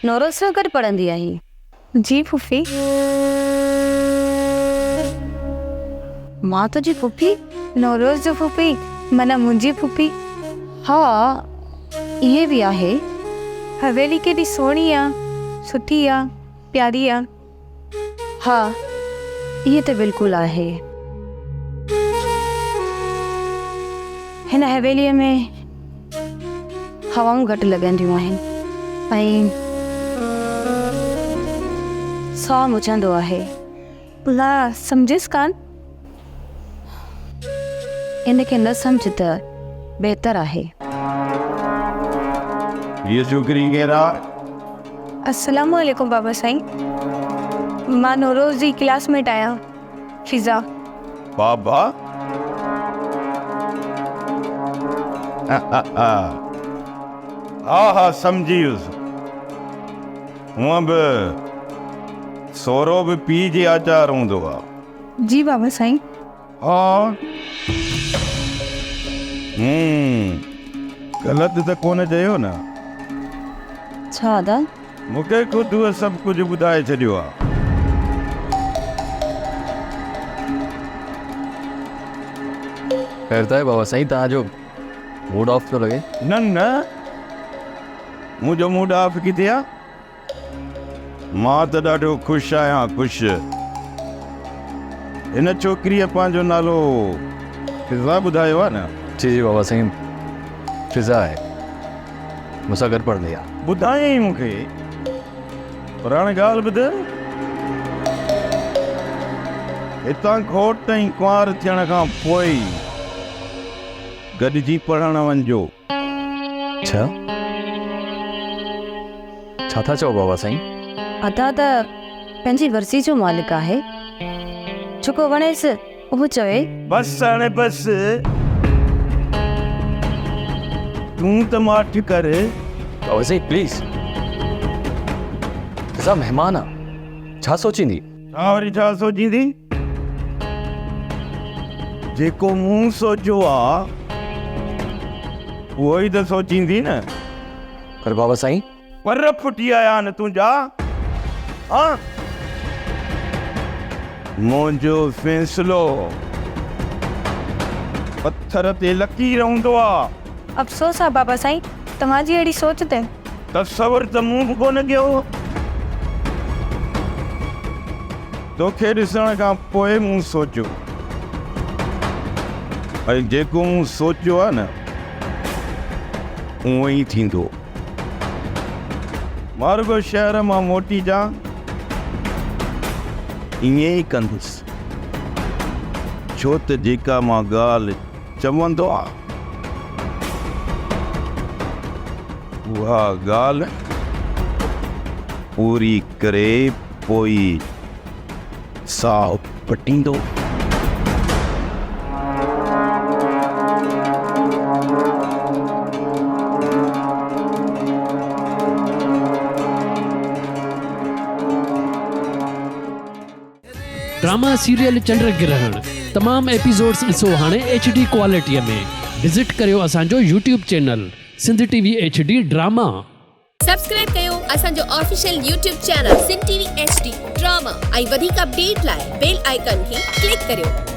نوروز سان گڏ پڙهندي آهين؟ جي ڦڦي. مان تنهنجي ڦڦي؟ نوروز جو ڦڦي معنيٰ منهنجي ڦڦي. ها ائين به آهي. حويلي ڪيڏي سهڻي آ، سٺي آ، پياري آ. ها ائين ته بلڪل آهي. هن حويليء ۾ هوائون گهٽ لڳنديون آهن ۽ ساهه مچندو آهي. نه سمجهيس ڪانه. ان کي نه سمجهه ته بهتر آهي. هيء ڇوڪري ڪير آ؟ السلام عليڪم بابا سائين مان نوروز جي ڪلاس ميٽ آهيان فضا. بابا ها ها سمجهي ويس هونء به سورو به پيء جي آچار هوندو آ. جي بابا سائين. ها مون غلط ته ڪونه چيو نه؟ ڇا ادا؟ مون کي خود هوء سڀ ڪجهه ٻڌائي ڇڏيو آ. خير ته آهي بابا سائين توهان جو موڊ آف ٿو لڳي. نه نه منهنجو موڊ آف ڪٿي آ؟ مان ته ڏاڍو خوش آهيان خوش. هن ڇوڪريء پنهنجو نالو فضا ٻڌايو آهي نه؟ جي جي بابا سائين فضا آهي. مون سان گڏ پڙهندي آهي. ٻڌايائين مون کي. پر هاڻي ڳالهه ٻڌ. هتان گهوٽ ۽ ڪنوار ٿيڻ کان پوء ئي گڏجي پڙهڻ وڃجو. ڇا؟ ڇا ٿا چئو بابا سائين؟ ادا ته پنهنجي ورثي جو مالڪ آهي. جيڪو وڻيس اهو چوي. بس هاڻي بس. تون ته ماٺ ڪر. بابا سائين پليز. فضا مهمان آ. ڇا سوچيندي؟ ڇا وري ڇا سوچيندي؟ جيڪو مون سوچيو آ اهو ئي ته سوچيندي نه. پر بابا سائين. پر ڦٽي آيا آهن تنهنجا ها. منهنجو فيصلو پٿر تي لڪير هوندو آ. افسوس آ بابا سائين توهان جي اهڙي سوچ تي. تصور ته مون به ڪونه ڪيو هو. توکي ڏسڻ کان پوء مون سوچيو ۽ جيڪو مون سوچيو آهي نه اهو ئي ٿيندو. مان رڳو شهر مان موٽي اچان ائين ئي ڪندس. ڇو ته جيڪا مان ڳالهه چوندو آهيان اها ڳالهه پوري ڪري پوء ئي ساهه پٽيندو. ڊراما سيريل چنڊ گرهڻ تمام ايپيسوڊس ڏسو هاڻي ايڇ ڊي ڪوالٽي ۾ وزٽ ڪريو اسان جو YouTube channel Sindh T V H D drama. Subscribe ڪيو اسان جو official YouTube channel Sindh T V H D drama ۽ وڌيڪ اپڊيٽ لاء بيل آئيڪان کي ڪلڪ ڪريو.